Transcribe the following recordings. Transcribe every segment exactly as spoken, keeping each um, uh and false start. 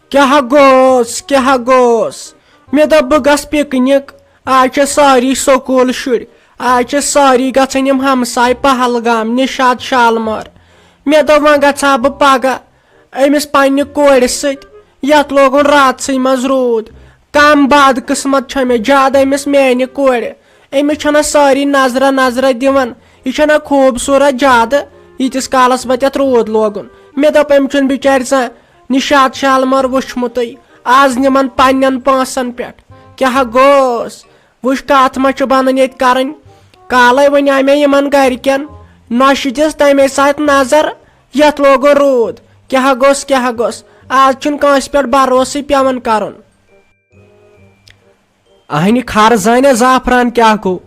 کیٛاہ گوٚوس، کیٛاہ گوٚوس؟ مےٚ دوٚپ، بہٕ گژھٕ پِکنِک۔ آز چھِ سٲری سکوٗل شُرۍ، آز چھِ سٲری گژھان یِم ہمساے پہلگام، نِشاط شالمٲر۔ مےٚ دوٚپ، وۄنۍ گژھٕ ہا بہٕ پگاہ أمِس پننہِ کورِ سۭتۍ، یتھ لوگُن راتسٕے منٛز روٗد۔ کم بد قٕسمت چھےٚ مےٚ، زیادٕ أمِس میانہِ کورِ۔ أمِس چھنہ سٲری نظرہ نظرہ دِوان، یہِ چھنہ خوٗبصوٗرت زیادٕ، ییٖتِس کالس وۄنۍ تتھ روٗد لوگُن۔ مےٚ دوٚپ، أمۍ چھُنہٕ بِچارِ زانٛہہ نِشاط شالمٲر وٕچھمُتٕے، آز نِمن پننٮ۪ن پونٛسن پٮ۪ٹھ۔ کیٛاہ گوٚوس؟ وٕچھ، کتھ ما چھِ بنان ییٚتہِ کرٕنۍ؟ کالے وۄنۍ آے مےٚ یِمن گرِکٮ۪ن، نۄشہِ دِژ تمے ساتہٕ نظر، یتھ لوگُن روٗد۔ کیٛاہ گوٚوس، کیٛاہ گوٚوس؟ آز چھُنہٕ کٲنٛسہِ پٮ۪ٹھ بھروسٕے پٮ۪وان کرُن۔ اہنہِ خر زانہِ زعفران کیٛاہ گوٚو؟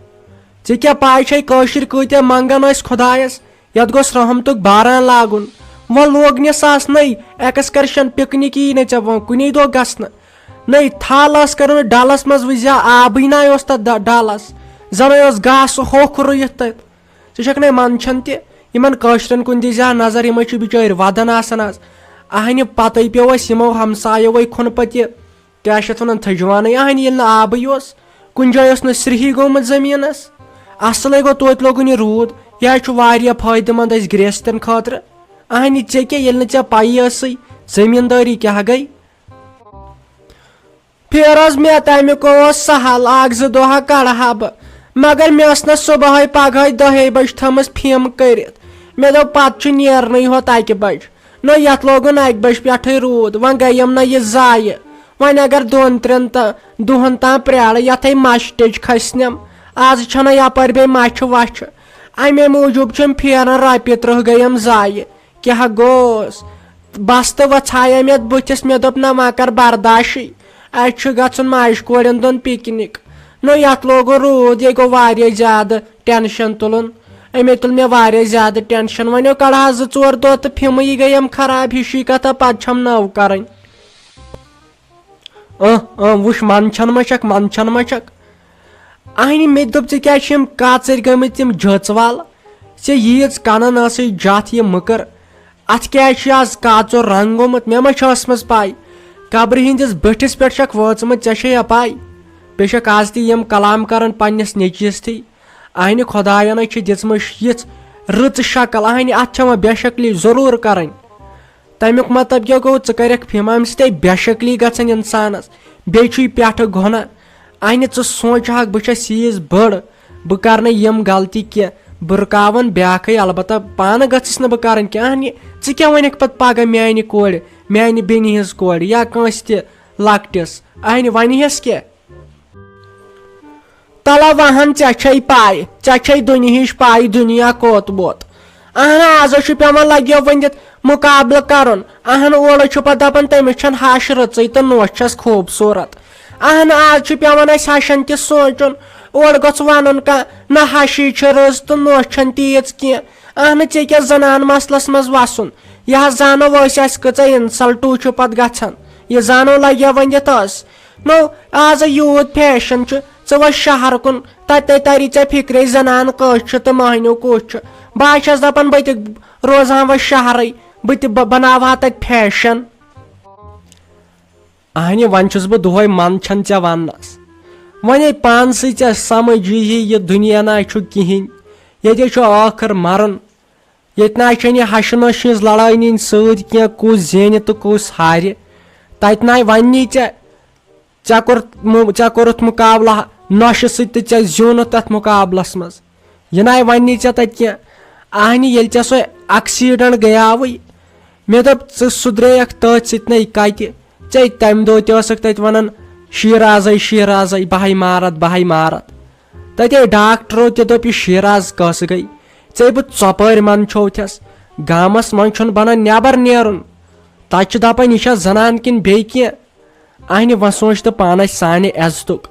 ژےٚ کیٛاہ پاے چھے کٲشِرۍ کۭتیٛاہ منٛگان ٲسۍ خۄدایس؟ یتھ گوٚژھ رحمتُک باران لاگُن۔ وۄنۍ لوگ نہِ ساسنٕے excursion، پکنک یی نہٕ ژےٚ وۄنۍ کُنی دۄہ گژھنہٕ۔ نٔے تھل ٲس کٔرمٕژ ڈلس منٛز، وٕزیا آبٕے نہ اوس تتھ ڈ-، ڈلس، زنٕے اوس گاسہٕ ہوٚکھ رُیِتھ تتہِ۔ ژٕ چھکھ نَے منٛدچھان تہِ، یِمن کٲشرٮ۪ن کُن دِزِ ہا نظر، یِمے چھِ بِچٲرۍ ودان آسان آز۔ اہنہِ پتے پیوٚو اَسہِ یِمو ہمسایو کھوٚن پتہٕ یہِ کیٛاہ چھِ اَتھ وَنان، تھٔجوانٕے اہنہِ، ییٚلہِ نہٕ آبٕے اوس، کُنہِ جایہِ اوس نہٕ سرٛیہٕے گوٚمُت زٔمیٖنَس۔ اَصلٕے گوٚو توتہِ لوگُن یہِ روٗد، یہِ حظ چھُ واریاہ فٲیدٕ مند اَسہِ گرٛیستٮ۪ن خٲطرٕ۔ اہنہِ ژےٚ کیٛاہ، ییٚلہِ نہٕ ژےٚ پَیی ٲسٕے زٔمیٖندٲری کیٛاہ گٔے؟ پھیرٕ حظ مےٚ تَمیُک اوس سہل، اَکھ زٕ دۄہ کَڑٕ ہا بہٕ، مگر مےٚ ٲس نہٕ صُبحٲے پگہٲے دَہے بجہِ تھٲمٕژ فِم کٔرِتھ۔ مےٚ دوٚپ، پَتہٕ چھُ نیرنٕے ہوت اَکہِ بجہِ۔ نو، یتھ لوگُن اکہِ بجہِ پٮ۪ٹھٕے روٗد، وۄنۍ گٔیم نہ یہِ ضایہِ۔ وۄنۍ اگر دۄن ترٛٮ۪ن تا-، دۄہن تام پرٛارٕ، یتھے مَچہِ ٹیٚچ کھسنٮ۪م۔ آز چھنہ یپٲرۍ بیٚیہِ مَچھِ وَچھِ۔ امے موٗجوٗب چھُم پھیران، رۄپیہِ ترٕٛہ گٔیم ضایہِ۔ کیٛاہ گوٚوس؟ بستہٕ وژھایے مےٚ بٕتھِس، مےٚ دوٚپ، نہ، وۄنۍ کر برداشٕے۔ اسہِ چھُ گژھُن ماجہِ کورٮ۪ن دۄن پِکنِک۔ نو، یتھ لوگُن روٗد، یے گوٚو واریاہ زیادٕ ٹینشن تُلُن۔ أمۍ تُل مےٚ واریاہ زیادٕ ٹینشن۔ وۄنۍ کڑٕ ہا زٕ ژور دۄہ تہٕ فِمٕے گٔیم خراب، ہِشی کتھا، پتہٕ چھم نٔو کرٕنۍ۔ اۭں، اۭں، وٕچھ، منٛدچھان ما چھکھ، منٛدچھان ما چھکھ؟ اہنہِ، مےٚ تہِ دوٚپ، ژےٚ کیٛازِ چھِ یِم کاژٕرۍ گٔمٕتۍ، یِم جٔژ وال؟ ژےٚ ییٖژ کنن ٲسٕے جتھ یہِ مٔکٕر، اتھ کیٛازِ چھُ آز کاژُر رنگ گوٚمُت؟ مےٚ ما چھِ ٲسمٕژ پاے؟ قبرِ ہٕنٛدِس بٔٹھِس پٮ۪ٹھ چھکھ وٲژمٕژ، ژےٚ چھےٚ یا پاے؟ بیٚیہِ چھکھ آز تہِ یِم کلام کران پننِس نیٚچوِس تھی۔ اہنہِ، خۄداین چھِ دِژمٕژ یِژھ رٕژ شکل، اہنہِ، اتھ چھےٚ وۄنۍ بے شکلی ضروٗر کرٕنۍ۔ تمیُک مطلب کیٛاہ گوٚو؟ ژٕ کرکھ فِم، امہِ سۭتۍ بے شکلی گژھان انسانس، بیٚیہِ چھُے پٮ۪ٹھٕ گۄناہ۔ اہنہِ، ژٕ سونٛچ ہاکھ، بہٕ چھس ییٖژ بٔڑ، بہٕ کرٕ نہٕ یِم غلطی کینٛہہ، بہٕ رُکاون بیٛاکھٕے، البتہ پانہٕ گٔژھٕس نہٕ بہٕ کرٕنۍ کینٛہہ۔ اہنہِ، ژٕ کیٛاہ ونکھ پتہٕ پگاہ میانہِ کورِ، میانہِ بیٚنہِ ہٕنٛز کورِ یا کٲنٛسہِ تہِ لۄکٹِس؟ اہنہِ، ونہِ ہس کیٛاہ؟ تلہ وہن، ژےٚ چھے پاے، ژےٚ چھے دُنیہٕچ پاے، دُنیا کوٚت ووت۔ اہن، آز چھُ پٮ۪وان لگیو ؤنِتھ مُقابلہٕ کرُن۔ اہن، اورٕ چھُ پتہٕ دپان، تٔمِس چھَن ہش رٕژٕے تہٕ نوٚش چھَس خوٗبصوٗرت۔ اہن، آز چھُ پٮ۪وان اَسہِ ہشن تہِ سونٛچُن۔ اورٕ گوٚژھ ونُن کانٛہہ، نہ، ہشی چھِ رٕژ تہٕ نوٚش چھَنہٕ تیٖژ کینٛہہ۔ اہن، ژےٚ کیٛاہ زنان مسلس منٛز وسُن؟ یہِ حظ زانو أسۍ، اَسہِ کۭژاہ insult چھُ پتہٕ گژھان۔ یہِ زانو لگیو ؤنِتھ ٲس۔ نو، آز یوٗت فیشن چھُ، ژٕ وَس شہر کُن، تَتے تَری ژےٚ فِکرے زنان کٔژ چھِ تہٕ مہنیو کُس چھُ۔ بہٕ حظ چھَس دَپان، بہٕ تہِ روزٕ ہا وۄنۍ شہرٕے، بہٕ تہِ ب-، بناوٕ ہا تَتہِ فیشن۔ اہنہِ، وۄنۍ چھُس بہٕ دۄہے منٛدچھان ژےٚ وننس۔ وۄنۍ ہے پانسٕے ژےٚ سمجھ یی یہِ دُنیا نہ چھُ کِہیٖنۍ، ییٚتے چھُ ٲخٕر مرُن۔ ییٚتہِ نہ چھَنہٕ یہِ ہشہِ نۄشہِ ہٕنٛز لڑٲے نِنۍ سۭتۍ کینٛہہ، کُس زینہِ تہٕ کُس ہارِ۔ تَتہِ نہ وَننی ژےٚ، ژےٚ کوٚر مُ-، ژےٚ کوٚرُتھ مُقابلہٕ نۄشہِ سۭتۍ تہٕ ژےٚ زیوٗنُتھ تَتھ مُقابلَس منٛز۔ یہِ نہ وَننی ژےٚ تَتہِ کینٛہہ۔ اہنہِ، ییٚلہِ ژےٚ سُہ accident گٔیاوٕے، مےٚ دوٚپ، ژٕ سُدرییَکھ تٔتھۍ سۭتۍ نَے کَتہِ۔ ژے تَمہِ دۄہ تہِ ٲسٕکھ تَتہِ وَنان، "شیٖرازَے، شیٖرازَے، بہٕ ہَے مارَتھ، بہٕ ہَے مارَتھ۔" تَتے ڈاکٹرو تہِ دوٚپ، "یہِ شیٖراز کۄس گٔے؟ ژے بہٕ ژۄپٲرۍ منٛدچھوتھَس۔ گامَس منٛز چھُنہٕ بَنان نٮ۪بَر نیرُن۔ تَتہِ چھِ دَپان، یہِ چھےٚ زَنان کِنہٕ بیٚیہِ کینٛہہ؟" اَہنہِ، وۄنۍ سونٛچ تہٕ پانَے سانہِ عزتُک۔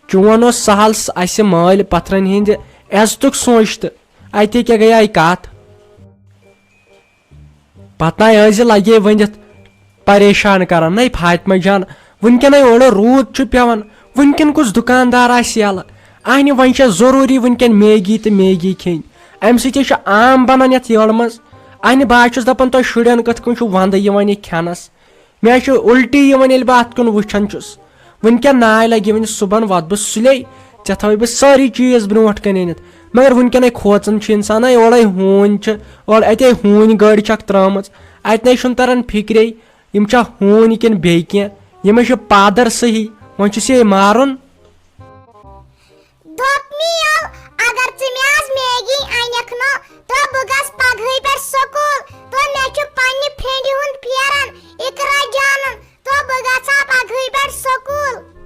چون اوس سہل س-، اَسہِ مٲلۍ پَتھرَن ہِنٛدِ عزتُک سونٛچ تہٕ اَتے کیٛاہ گٔیے کَتھ؟ پتہٕ نَے ٲسۍ زِ لگے ؤنِتھ پریشان کران۔ نَے فاطمہ جان، وٕنکیٚنَے اورٕ روٗد چھُ پٮ۪وان، وٕنکیٚن کُس دُکاندار آسہِ یَلہٕ؟ اَہنہِ، وۄنۍ چھےٚ ضروٗری وٕنکیٚن میگی تہٕ میگی کھیٚنۍ۔ اَمہِ سۭتۍ چھُ عام بنان یَتھ یٔڑ منٛز۔ اَہنہِ، بہٕ حظ چھُس دَپان، تۄہہِ شُرٮ۪ن کِتھ کٔنۍ چھُ وَندٕ یِوان یہِ کھٮ۪نَس؟ مےٚ چھُ الٹی یِوان ییٚلہِ بہٕ اتھ کُن وٕچھان چھُس۔ وٕنکٮ۪ن ناے لگہِ وٕنہِ صُبحن وۄتھٕ بہٕ سُلے، ژےٚ تھاوے بہٕ سٲری چیٖز برونٛٹھ کنہِ أنِتھ۔ مگر وٕنکٮ۪نے کھوژان چھُ انسان، ہے اورے ہوٗنۍ چھِ، اورٕ اتے ہوٗنۍ گٲڑۍ چھکھ ترٲمٕژ۔ اتہِ نے چھُنہٕ تران فکرے، یِم چھا ہوٗنۍ کِنہٕ بیٚیہِ کینٛہہ؟ یِمے چھِ پادر صحیح، وۄنۍ چھُس یے مارُن۔ دوٚپ میل، اگر ژٕ مےٚ آز میگی انکھ نہٕ، تہٕ بہٕ گژھٕ پگہٕے پٮ۪ٹھ سکوٗل، تہٕ مےٚ چھُ پننہِ فرینڈِ ہُنٛد پھیران، اقرا جانُن، تہٕ بہٕ گژھٕ ہا پگہٕے پٮ۪ٹھ سکوٗل۔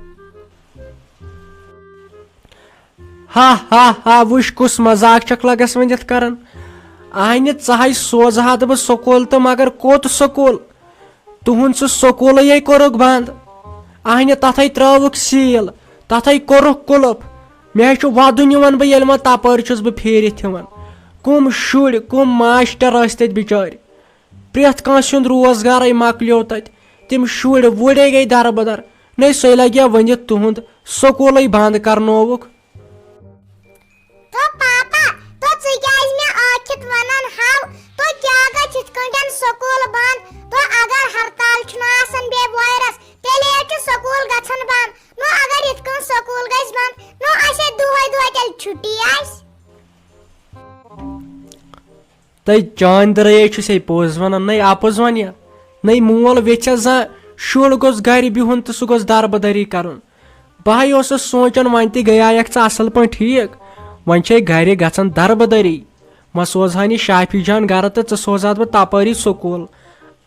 ہا ہا ہا، وٕچھ کُس مذاق چھکھ لگس ؤنِتھ کران۔ اہنہِ ژہے سوزٕ ہا تہٕ بہٕ سکوٗل، تہٕ مگر کوٚت سکوٗل؟ تُہُنٛد سُہ سکوٗلٕے کوٚرُکھ بنٛد۔ اہنہِ تتھے ترٲوُکھ سیٖل، تتھے کوٚرُکھ قُلف۔ مےٚ ہے چھُ ودُن یِوان، بہٕ ییٚلہِ وۄنۍ تپٲرۍ چھُس بہٕ پھیٖرِتھ یِوان۔ کُم شُرۍ، کُم ماشٹر ٲسۍ تتہِ بِچٲرۍ؟ پرٛٮ۪تھ کٲنٛسہِ ہُنٛد روزگارے مۄکلیو تتہِ۔ تِم شُرۍ وُرے گٔے دربدر۔ نے سُے لگیا ؤنِتھ تُہُنٛد سکوٗلٕے بنٛد کرنووُکھ۔ تو پاپا، تو ژٕ کیٛازِ مےٚ ٲکھِتھ ونان ہاو؟ تو کیٛاہ گژھِ یِتھ کٲٹھۍ سکوٗل بنٛد؟ تو اگر ہرتال چھُنہٕ آسان بیٚیہِ وایرس، تیٚلے چھُ سکوٗل گژھان بنٛد۔ نو اگر یِتھ کٲٹھۍ سکوٗل گژھِ بنٛد، نو اَسے دۄہے دۄہے تیٚلہِ چھُٹی آسہِ۔ تہٕ چانٛدِ درٲے چھُس ہے پوٚز ونان، نَے اَپُز ونہِ یا؟ نَے مول ویژھِ زانٛہہ شُر گوٚژھ گرِ بِہُن تہٕ سُہ گوٚژھ دربٕدٔری کرُن۔ بہٕ ہَے اوسُس سونٛچان، وۄنۍ تہِ گٔیایَکھ ژٕ اَصٕل پٲٹھۍ ٹھیٖک۔ وۄنۍ چھے گرِ گژھان دربٕدٔری۔ وۄنۍ سوزہَن یہِ شافی جان گرٕ تہٕ ژٕ سوزہَتھ بہٕ تپٲری سکوٗل۔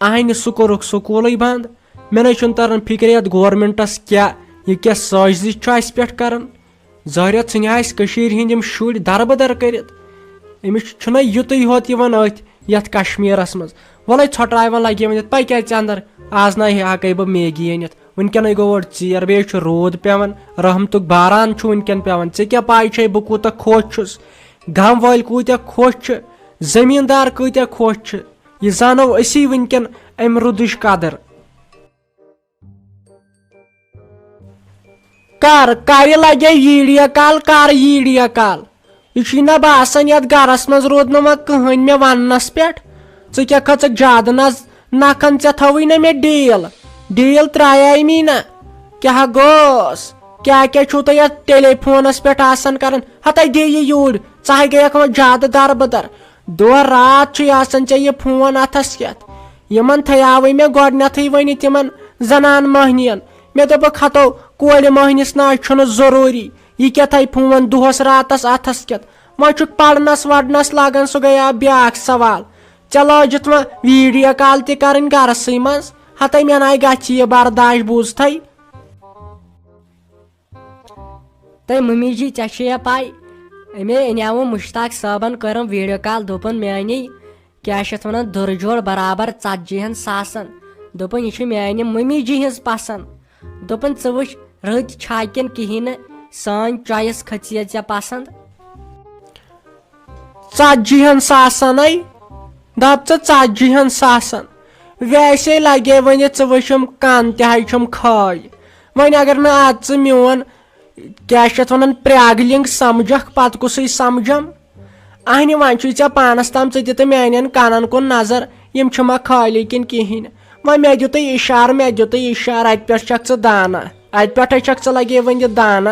اہنہِ سُہ کوٚرُکھ سکوٗلٕے بنٛد۔ مےٚ نَے چھُنہٕ تران فِکرِ یَتھ گورمنٹَس کیٛاہ، یہِ کیٛاہ سٲزشی چھُ اَسہِ پٮ۪ٹھ کران۔ ظٲہرہ ژھٕنہِ اَسہِ کٔشیٖرِ ہِنٛدۍ یِم شُرۍ دربٕدر کٔرِتھ۔ أمِس چھُنہ یُتُے ہوت یِوان أتھۍ یَتھ کشمیٖرس منٛز۔ وَلَے ژھۄٹراے وۄنۍ لگے ؤنِتھ، پَے کیٛازِ ژےٚ اندر؟ آز نَے ہٮ۪کَے بہٕ میگی أنِتھ۔ وٕنکٮ۪نَے گوٚو اورٕ ژیر، بیٚیہِ چھُ روٗد پٮ۪وان، رحمتُک باران چھُ وٕنکٮ۪ن پٮ۪وان۔ ژےٚ کیٛاہ پَے چھے بہٕ کوٗتاہ خۄش چھُس؟ غم وٲلۍ کوٗتاہ خۄش چھِ، زٔمیٖندار کۭتیٛاہ خۄش چھِ۔ یہِ زانو أسی وٕنکٮ۪ن اَمہِ روٗدٕچ قدر۔ کر کرِ لگے ویڈیو کال، کر ویڈیو کال۔ یہِ چھُے نہ باسان یتھ گرس منٛز روٗد نہٕ وۄنۍ کٕہٕنۍ مےٚ وننس پٮ۪ٹھ۔ ژٕ کیٛاہ کھٔژٕکھ زیادٕ نز نکھن، ژےٚ تھٲوٕے نہ مےٚ ڈیل، ڈیل ترایے مے نہ۔ کیٛاہ گوٚوس؟ کیٛاہ کیٛاہ چھُو تُہۍ یتھ ٹیلی فونس پٮ۪ٹھ آسان کران؟ ہتے دِ یہِ یوٗرۍ، ژٕ ہے گٔیکھ وۄنۍ زیادٕ دربٕدر۔ دۄہ راتھ چھُے آسان ژےٚ یہِ فون اتھس کٮ۪تھ۔ یِمن تھیاوٕے مےٚ گۄڈٕنیتھٕے ؤنِتھ یِمن زنان مٔہنِین۔ مےٚ دوٚپُکھ، ہتو کورِ مٔہنِس نہ چھُنہٕ ضروٗری۔ یہِ کیٛاہ تھایہِ فون دۄہس راتس اتھس کٮ۪تھ؟ وۄنۍ چھُکھ پرنس ورنس لاگان، سُہ گٔیاو بیٛاکھ سوال۔ ژےٚ لٲجِتھ وۄنۍ ویڈیو کال تہِ کرٕنۍ گرسٕے منٛز؟ ہتے مےٚ ناے گژھِ یہِ برداش، بوٗزتھے۔ تہٕ مٔمی جی، ژےٚ چھےٚ یا پَے، أمے اَنیٛاوُم مُشتاق صٲبَن، کٔرٕم ویٖڈیو کال، دوٚپُن، میٛانے، کیٛاہ چھِ اَتھ وَنان، دُرٕ جوڑ برابر ژتجی ہَن ساسَن۔ دوٚپُن، یہِ چھِ میٛانہِ مٔمی جی ہِنٛز پَسنٛد۔ دوٚپُن، ژٕ وٕچھ، رٕتۍ چھا کِنہٕ کِہیٖنۍ نہٕ، سٲنۍ choice کھٔژیا ژےٚ پَسنٛد؟ ژتجی ہن ساسن ہے؟ دپ ژٕ ژتجی ہن ساسن۔ ویسے لگے وۄنۍ ژٕ وٕچھم کن تہِ ہے چھم کھٲلۍ۔ وۄنۍ اگر نہٕ اتھ ژٕ میون کیٛاہ چھِ اتھ ونان پریگلنگ سمجھکھ، پتہٕ کُسٕے سمجھم؟ اہنہِ وۄنۍ چھُے ژےٚ پانس تام، ژٕ دِ تہٕ میانٮ۪ن کنن کُن نظر، یِم چھِ ما کھٲلۍ کِنہٕ کِہینۍ۔ وۄنۍ مےٚ دیُتُے اشارٕ، مےٚ دیُتُے اشارٕ، اتہِ پٮ۪ٹھ چھکھ ژٕ دانہ، اتہِ پٮ۪ٹھے چھکھ ژٕ لگے وۄنۍ یہِ دانہ۔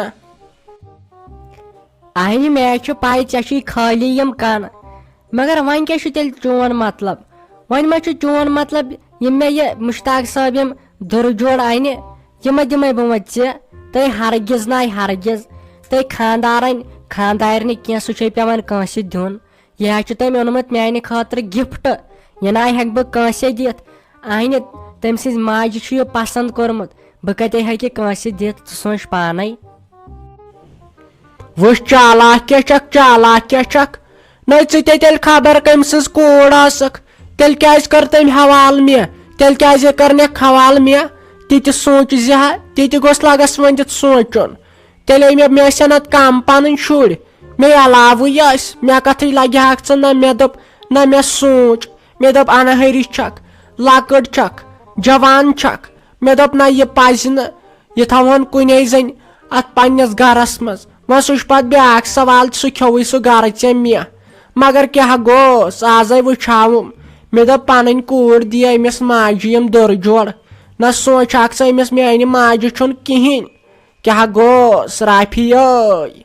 اہنہِ مےٚ چھُ پَے ژےٚ چھُے خٲلی یِم کَن، مگر وۄنۍ کیٛاہ چھُ تیٚلہِ چون مطلب؟ وۄنۍ ما چھُ چون مطلب یِم مےٚ یہِ مُشتاق صٲب یِم دُرٕ جوڑ اَنہِ، یِمَے دِمَے بہٕ وۄنۍ ژےٚ؟ تہٕ ہرگِز نَے ہرگِز، تہٕ خانٛدارَنۍ خانٛدارِ نہٕ کینٛہہ، سُہ چھُے پٮ۪وان کٲنٛسہِ دیُن۔ یہِ حظ چھُ تٔمۍ اوٚنمُت میٛانہِ خٲطرٕ gift، یہِ نَے ہٮ۪کہٕ بہٕ کٲنٛسے دِتھ۔ اہنہِ، تٔمۍ سٕنٛزِ ماجہِ چھُ یہِ پسنٛد کوٚرمُت، بہٕ کتے ہیٚکہِ کٲنٛسہِ دِتھ، ژٕ سونٛچ پانے۔ وٕچھ چالاک کیٛاہ چھکھ، چالاک کیٛاہ چھکھ۔ نٔے ژٕ تہِ تیٚلہِ خبر کٔمۍ سٕنٛز کوٗر ٲسٕکھ، تیٚلہِ کیٛازِ کٔر تٔمۍ حوالہٕ مےٚ؟ تیٚلہِ کیٛازِ کٔرنَکھ حوالہٕ مےٚ؟ تہِ تہِ سونٛچ زِ ہا، تہِ تہِ گوٚژھ لگس وۄنۍ دیُت سونٛچُن۔ تیٚلے مےٚ، مےٚ ٲسۍ نتہٕ کم پنٕنۍ شُرۍ، مےٚ علاوٕے ٲسۍ، مےٚ کتھٕے لگہِ ہاکھ ژٕ نہ، مےٚ دوٚپ نہ، مےٚ سونٛچ، مےٚ دوٚپ انہٲری چھکھ، لۄکٕٹ چھکھ، جوان چھکھ، مےٚ دوٚپ نہ، یہِ پزِ نہٕ، یہِ تھاوہون کُنے زٔنۍ اتھ پننِس گرس منٛز۔ وۄنۍ سُہ چھُ پتہٕ بیٛاکھ سوال، سُہ کھیوٚوُے سُہ گرٕ ژےٚ مےٚ۔ مگر کیٛاہ گوٚوس، آزے وٕچھاوُم۔ مےٚ دوٚپ پنٕنۍ کوٗر دِیہِ أمِس ماجہِ یِم دُرٕ جوڑ۔ نہ سونٛچ اکھ ژٕ، أمِس میانہِ ماجہِ چھُنہٕ کِہیٖنۍ۔ کیٛاہ گوٚو سرافی ٲے؟